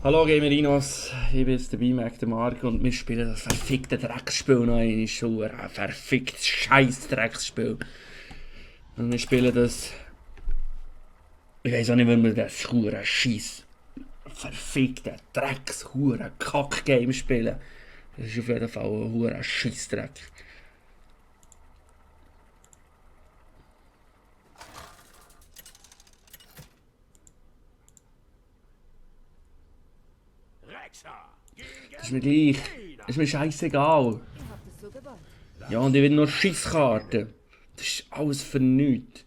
Hallo Gamerinos, ich bin der B-Mac, der Marc, und wir spielen das verfickte Drecksspiel noch einmal. Schon ein verficktes scheiß Drecksspiel. Und wir spielen das... Ich weiß auch nicht, wie wir das hure scheiß verfickte Drecks hure Kack-Game spielen. Das ist auf jeden Fall ein hure Scheissdreck. Das ist mir gleich. Das ist mir scheißegal. Ja, und ich will noch Scheisskarten. Das ist alles für nichts.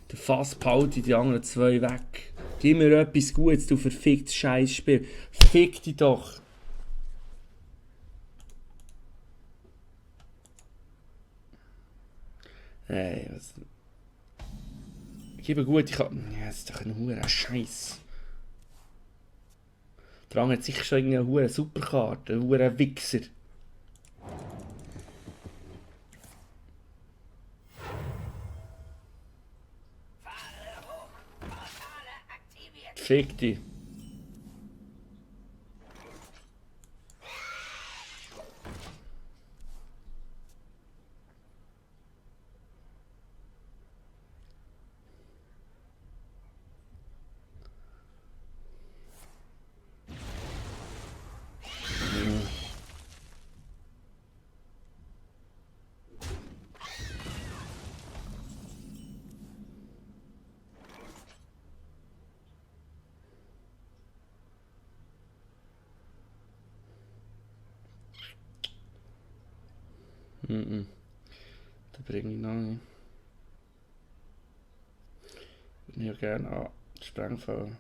Der Fass behalte die anderen zwei weg. Gib mir etwas Gutes, du verficktes Scheißspiel. Fick dich doch. Hey, was... Gib mir gut, ich kann... Ja, das ist doch ein hoher Scheiß. Der andere hat sicher schon eine hohe Superkarte, ein hoher Wichser. Fick dich. Da bringe ich noch nicht. Ich würde ja gerne an Sprengfall.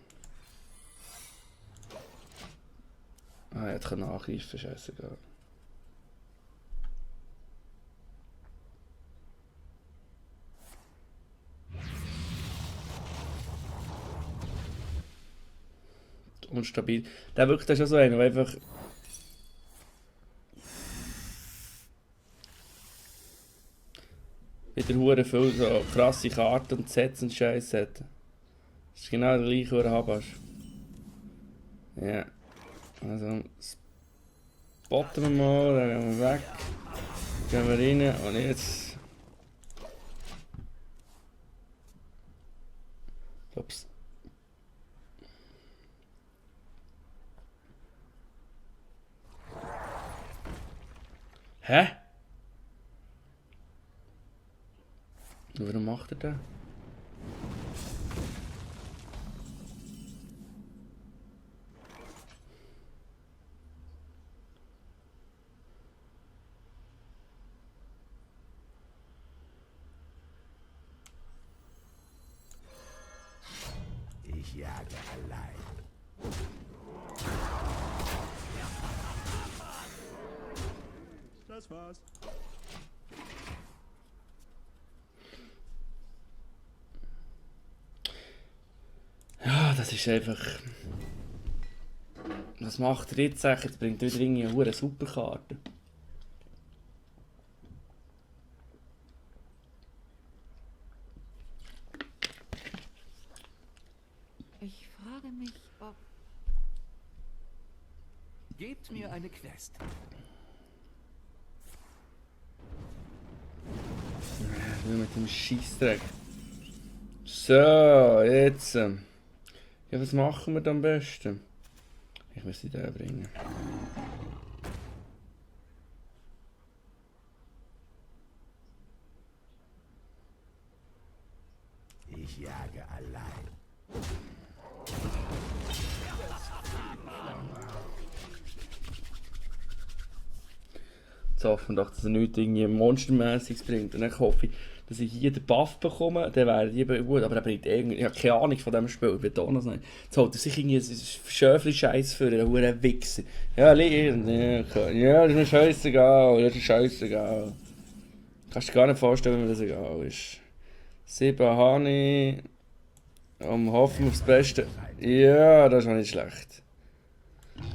Ah, jetzt kann angreifen, scheißegal. Unstabil. Der wirkt das schon so einer, der einfach. Wieder hure viel so krasse Karten und Sets und Scheiß hat. Das ist genau der gleiche, den du hast. Ja. Also, spotten wir mal, dann gehen wir weg. Gehen wir rein und jetzt. Ups. Hä? Warum macht er das? Ich jage allein. Das war's. Ja, das ist einfach... Was macht er jetzt? Jetzt bringt er wieder irgendwie eine Superkarte. Ich frage mich, ob... Gebt mir eine Quest. Nur mit dem Scheissdreck. So, jetzt. Ja, was machen wir dann am besten? Ich muss sie da bringen. Ich jage allein. Jetzt hoffen wir doch, dass er nichts irgendwie Monstermäßiges bringt. Und dann hoffe ich, dass ich hier den Buff bekomme, dann wäre die gut, aber er bringt irgendwie... Ich habe keine Ahnung von diesem Spiel, ich betone das nicht. Jetzt holt er sich irgendwie ein Schöfli-Scheiß für einen verdammten Wichser. Ja, das ist mir scheißegal, das ist scheißegal. Kannst du dir gar nicht vorstellen, wie mir das egal ist. 7 Honey, hoffen wir aufs Beste. Ja, das ist noch nicht schlecht.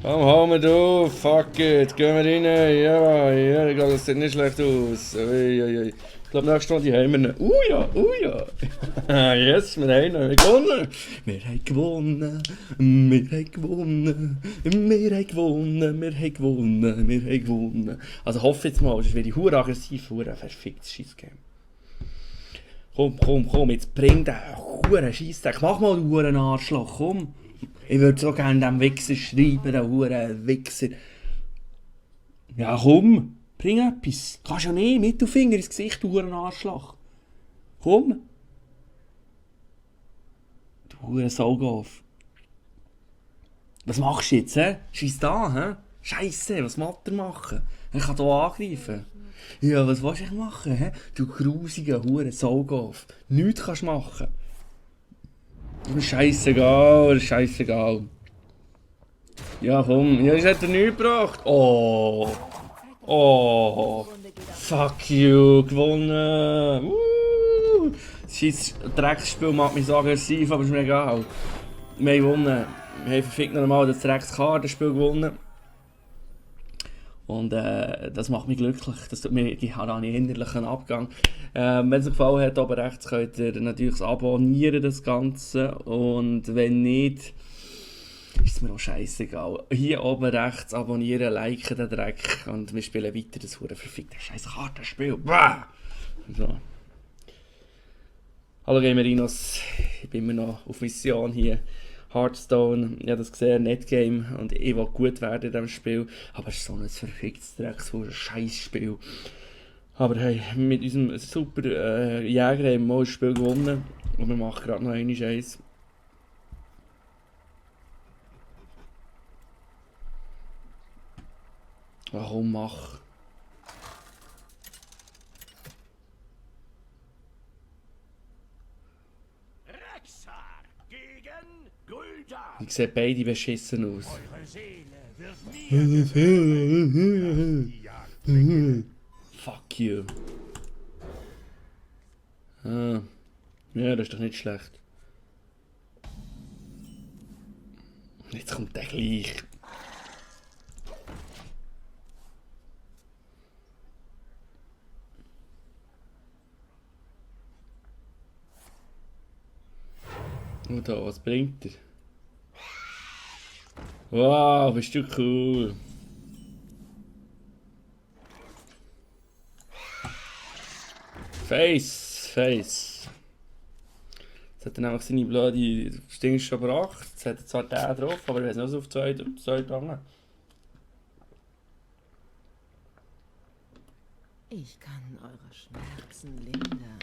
Komm, hau mir du, fuck it, gehen wir rein, ja, ich glaube, das sieht nicht schlecht aus. Ui. Ich glaube, nächste Runde haben wir ihn. Ja. Yes, wir haben ihn gewonnen. Wir haben gewonnen. Wir haben gewonnen. Wir haben gewonnen. Wir haben gewonnen. Wir haben gewonnen. Also hoffe jetzt mal, sonst werde ich hure aggressiv, hure verficktes Scheissgame. Komm, jetzt bring den hure Scheissdreck. Mach mal den huren Arschloch, komm. Ich würde so gerne dem Wichser schreiben, den huren Wichser. Ja, komm. Bring etwas. Kannst ja nicht. Mittelfinger ins Gesicht, du huren Arschloch. Komm. Du huren Saugauf. Was machst du jetzt, hä? Scheiss da, hä? Scheisse, was macht er machen? Er kann hier angreifen. Ja, was willst du machen, hä? Du grusiger huren Saugauf. Nichts kannst du machen. Scheissegal. Ja, komm. Ja, das hat er nichts gebracht. Oh, fuck you, gewonnen. Das Drecksspiel macht mich so aggressiv, aber ist mir egal. Wir haben gewonnen. Wir haben verfickt noch einmal das Dreckskartenspiel gewonnen. Und das macht mich glücklich. Das tut mir einen innerlichen Abgang. Wenn es euch gefallen hat, oben rechts könnt ihr natürlich abonnieren, das Ganze. Und wenn nicht, ist es mir auch scheißegal. Hier oben rechts abonnieren, liken den Dreck und wir spielen weiter das hure verfickte scheiß Kartenspiel. So. Hallo Gamerinos, ich bin immer noch auf Mission hier. Hearthstone, ich habe das gesehen, Netgame und ich will gut werden in diesem Spiel. Aber es ist so ein verficktes Scheißspiel. Aber hey, mit unserem super Jäger haben wir mal ein Spiel gewonnen und wir machen gerade noch eine Scheiß. Warum mach? Rexar gegen Gul'dan. Ich sehe beide beschissen aus. Eure Seele wird nie gewinnen. Fuck you. Ah. Ja, das ist doch nicht schlecht. Jetzt kommt der gleich. Und da, was bringt er? Wow, bist du cool. Face. Jetzt hat er nämlich seine blöde Dinge schon gebracht. Jetzt hat er zwar den drauf, aber ich weiß nicht, was auf zwei gegangen. Ich kann eure Schmerzen lindern.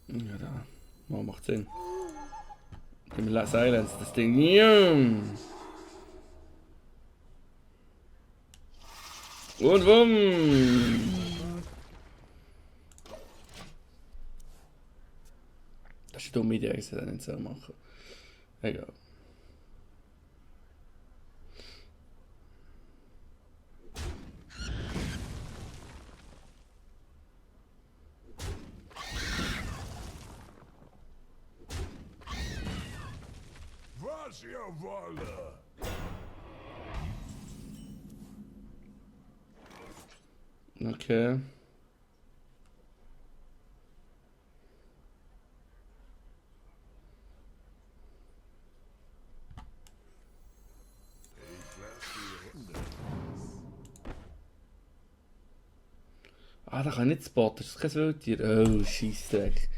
Ja, da. Oh, macht Sinn. Gib mir Silence, das Ding. Ja. Und wumm! Das ist eine dumme Idee, ich soll das nicht so machen. Egal. Was ihr wolle. Okay. Ah, da kann ich nicht spotten, das ist kein Wildtier. Oh, Scheissdreck.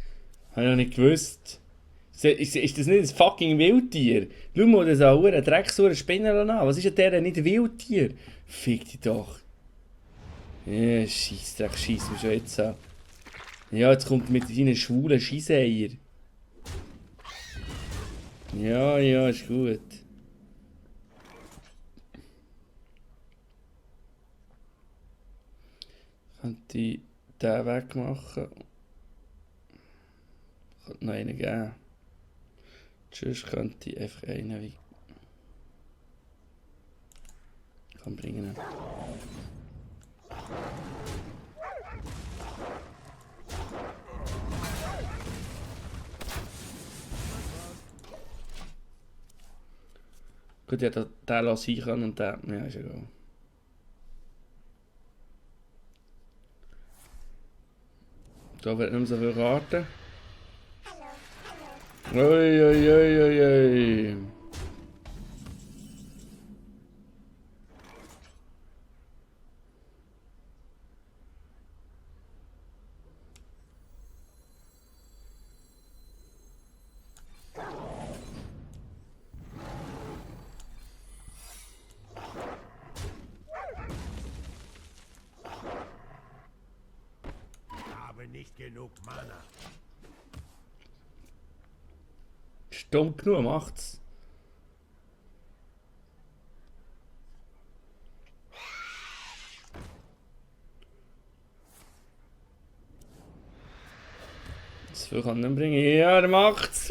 Habe ich noch nicht gewusst. Ist das nicht ein fucking Wildtier? Schau mal, das auch ein Drecksauer Spinner an. Was ist denn der nicht ein Wildtier? Fick dich doch. Ja, Scheissdreck, scheiss mich schon jetzt an. Ja, jetzt kommt mit seinen schwulen Scheisseier. Ja, ist gut. Könnte ich den wegmachen? Könnte noch einen geben. Sonst könnte ich einfach einen wie... Kann bringen. Gut, Gut, ich hätte den lassen können und den. Ja, ist egal. Da wird nicht mehr so viel Karten. Ui, ui, ui, ui, ui. Habe nicht genug Mana. Stumm genug macht's. Das viel kann ich nicht bringen. Ja, der macht's.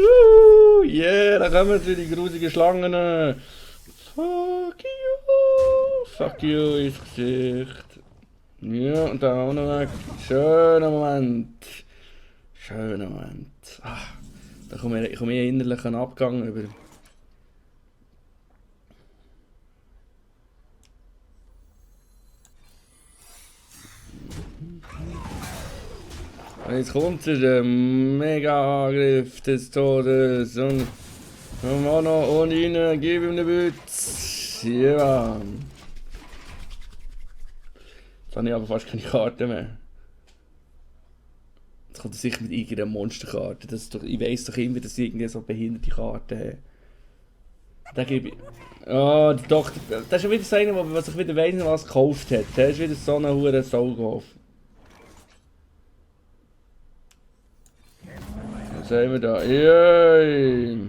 Yeah, da kommen sie, die grusigen Schlangen. Fuck you. Fuck you ins Gesicht. Ja, und dann auch noch weg. Schöner Moment. Schöner Moment. Ah, da komme ich innerlich einen Abgang über. Und jetzt kommt der Mega-Angriff des Todes und auch noch ohne ihn, gib ihm eine Bütz. Ja. Jetzt habe ich aber fast keine Karte mehr. Jetzt kommt er sicher mit irgendeiner Monsterkarte. Das ist doch, ich weiss doch immer, dass ich irgendwie so behinderte Karten habe. Den gebe ich. Oh, doch, das ist schon wieder so einer, der sich wieder weiss, was gekauft hat. Der ist wieder so ein hoher Saugauf. Was haben wir da? Yay!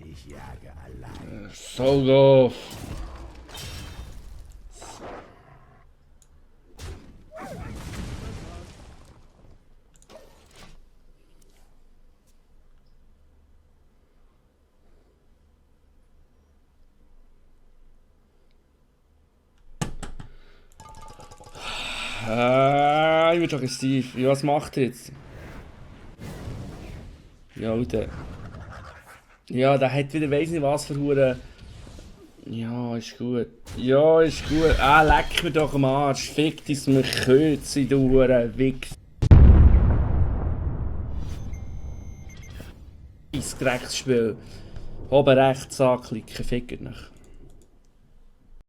Ich jage allein. Saugauf! Ich bin aggressiv. Ja, was macht er jetzt? Ja, Alter. Ja, der hat wieder weiss nicht was für Huren. Ja, ist gut. Ja, ist gut. Ah, leck mir doch am Arsch. Fick dich mir Kötze, du Huren Wichs. Drecksspiel. Oben rechts anklicken, fickt nicht.